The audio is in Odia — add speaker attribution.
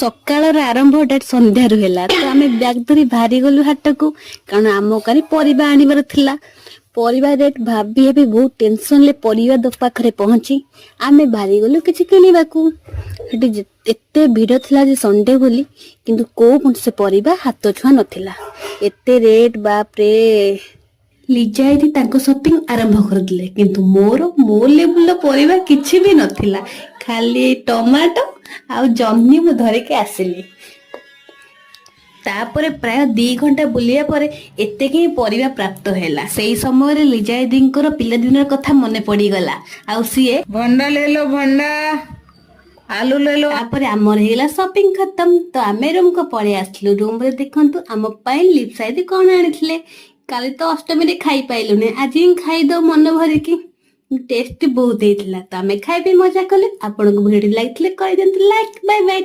Speaker 1: ସକାଳର ଆରମ୍ଭଟା ସନ୍ଧ୍ୟାରୁ ହେଲା। ତ ଆମେ ବ୍ୟାଗ ଧରି ବାହାରି ଗଲୁ ହାଟକୁ, କାରଣ ଆମ କାଲି ପରିବା ଆଣିବାର ଥିଲା। ପରିବା ରେଟ୍ ଭାବି ଭାବି ବହୁତ ଟେନସନରେ ପରିବା ପାଖରେ ପହଞ୍ଚି ଆମେ ବାହାରି ଗଲୁ କିଛି କିଣିବାକୁ। ସେଠି ଏତେ ଭିଡ ଥିଲା ଯେ ସଣ୍ଡେ ବୋଲି, କିନ୍ତୁ କୋଉ ସେ ପରିବା ହାତ ଛୁଆଁ ନଥିଲା, ଏତେ ରେଟ୍, ବାପରେ। ଲିଜା ଏଠି ତାଙ୍କ ସପିଂ ଆରମ୍ଭ କରିଦେଲେ, କିନ୍ତୁ ମୋର ମୋ ଲେବୁଲର ପରିବା କିଛି ବି ନଥିଲା। ଖାଲି ଟମାଟୋ ଆଉ ଜହ୍ନି ମୁଁ ଧରିକି ଆସିଲି। ତାପରେ ପ୍ରାୟ 2 ଘଣ୍ଟା ବୁଲିବା ପରେ ଏତିକି ହିଁ ପରିବା ପ୍ରାପ୍ତ ହେଲା। ସେଇ ସମୟରେ ଲିଜା ଦିଦିଙ୍କର ପିଲାଦିନର କଥା ମନେ ପଡିଗଲା ଆଉ ସିଏ
Speaker 2: ଭଣ୍ଡା ले लो, ଭଣ୍ଡା, ଆଲୁ ले लो।
Speaker 1: ତାପରେ ଆମର ହେଇଗଲା ସପିଂ ଖତମ, ତ ଆମେ ରୁମକୁ ପଳେଇ ଆସିଲୁ। ରୁମରେ ଦେଖନ୍ତୁ, ଆମ ପାଇଁ ଲିପ୍ସା ଦିଦି କଣ ଆଣିଥିଲେ। କାଲି ତ ଅଷ୍ଟମୀରେ ଖାଇପାଇଲୁନି, ଆଜି ହିଁ ଖାଇଦଉ ମନ ଭରିକି। ଟେଷ୍ଟ ବହୁତ ହେଇଥିଲା, ତ ଆମେ ଖାଇ ପିଇ ମଜା କଲେ। ଆପଣଙ୍କୁ ଭିଡ଼ିଓ ଲାଗିଥିଲେ କରିଦିଅନ୍ତୁ ଲାଇକ୍। Bye bye.